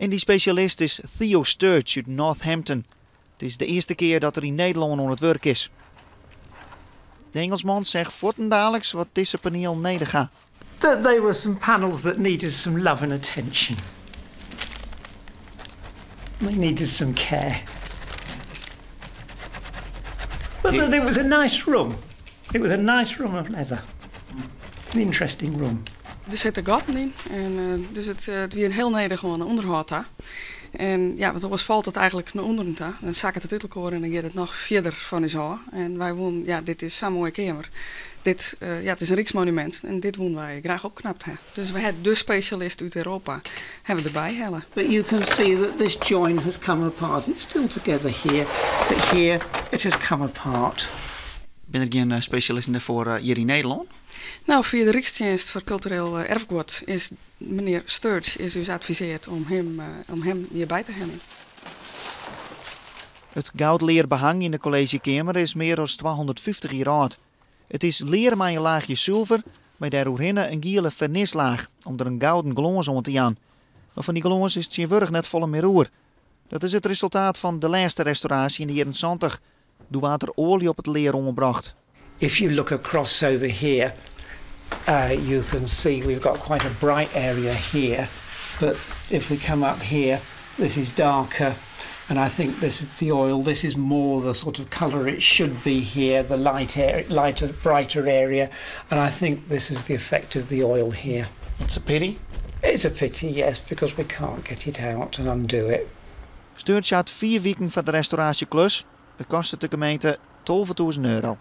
En dy spesjalist is Theo Sturge út Northampton. It is de earste kear dat er yn Nederlân oan it wurk is. De Ingelsman seach fuortendaliks wat dizze panielen nedich ha. That they were some panels that needed some love and attention. They needed some care. But that it was a nice room. It was a nice room of leather. An interesting room. Der sitte gatten yn en dus it wie hiel nedich oan ûnderhâld ta. En ja, want oars falt it eigenlik nei ûnderen ta. Dan sakket it út elkoar en dan giet it noch fierder fan ús ôf. En wy woenen, ja, dit is sa'n moaie keamer. Dit, ja, it is in ryksmonumint en dit woenen wy graach opknapt ha. Dus we ha de spesjalist út Europa ha we derby helle. But you can see that this join has come apart. It's still together here, but here it has come apart. Binne der gjin spesjalisten dêrfoar hjir yn Nederlân? No, fia de Rykstsjinst foar Kultureel Erfguod is menear Sturge is ús adviseard om him, om him hjirby te heljen. It goudlearbehang yn de kolleezjekeamer is mear as 250 jier âld. It is lear mei in laachje sulver, mei dêroerhinne in giele fernislaach om der in gouden glâns oan te jaan. Mar fan dy glâns is tsjintwurdich net folle mear oer. Dat is it resultaat fan de lêste restauraasje yn de jierren 70. Doe waard der oalje op it lear oanbrocht. If you look across over here, you can see we've got quite a bright area here, but if we come up here, this is darker, and I think this is the oil. This is more the sort of colour it should be here, the light lighter, brighter area, and I think this is the effect of the oil here. It's a pity. It's a pity, yes, because we can't get it out and undo it. Sturge hat 5 wiken foar de restauraasjeklus. It kostet de gemeente 12.000 euro.